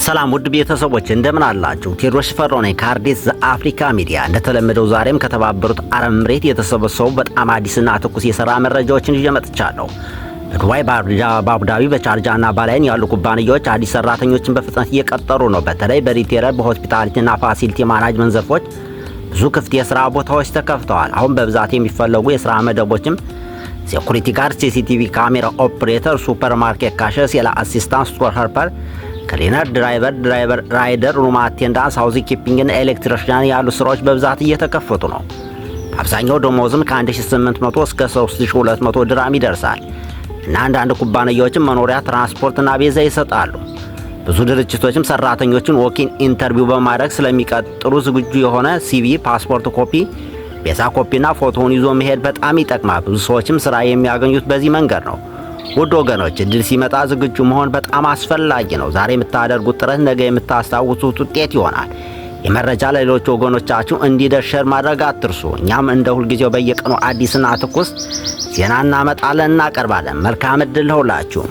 ሰላም ውድ ቤተሰቦች፣ እንደምን አላችሁ? ቴዎድሮስ ሽፈራው ነኝ ከአርዴት ዘአፍሪካ ሚዲያ። እንደተለመደው ዛሬም ከተባበሩት አረብ ኤምሬት የተሰበሰቡ በጣም አዲስና ትኩስ የሥራ መረጃዎችን ይዤ መጥቻለሁ። በዱባይ፣ በአቡዳቢ፣ በሻርጃና በአልዓይን ያሉ ኩባንያዎች አዲስ ሰራተኞችን በፍጥነት እየቀጠሩ ነው። በተለይ በ retail፣ በ hospitality ና facility management ዘርፎች ብዙ ክፍት የሥራ ቦታዎች ተከፍተዋል። አሁን በብዛት የሚፈለጉ የሥራ መደቦችም security guard፣ CCTV camera operator፣ supermarket cashier፣ sales assistant፣ store helper፣ cleaner፣ driver፣ driver rider፣ room attendant፣ housekeeping ና electrician ያሉ ስራዎች በብዛት እየተከፈቱ ነው። አብዛኛው ደሞዝም ከ1800 እስከ 3200 ድራም ይደርሳል እና አንዳንድ ኩባንያዎችም መኖሪያ፣ ትራንስፖርትና ቪዛ ይሰጣሉ። ብዙ ድርጅቶችም ሰራተኞችን walk-in interview በማድረግ ስለሚቀጥሩ ዝግጁ የሆነ CV፣ passport copy፣ ቪዛ ኮፒና ፎቶውን ይዞ መሄድ በጣም ይጠቅማል። ብዙ ሰዎችም ስራ የሚያገኙት በዚህ መንገድ ነው። ውድ ወገኖች፣ እድል ሲመጣ ዝግጁ መሆን በጣም አስፈላጊ ነው። ዛሬ የምታደርጉት ጥረት ነገ የምታስታውሱት ውጤት ይሆናል። ይህ መረጃ ለሌሎች ወገኖቻችሁ እንዲደርስ share ማድረግ አትርሱ። እኛም እንደ ሁልጊዜው በየቀኑ አዲስና ትኩስ ዜና እናመጣለን፣ እናቀርባለን። መልካም እድል ለሁላችሁ።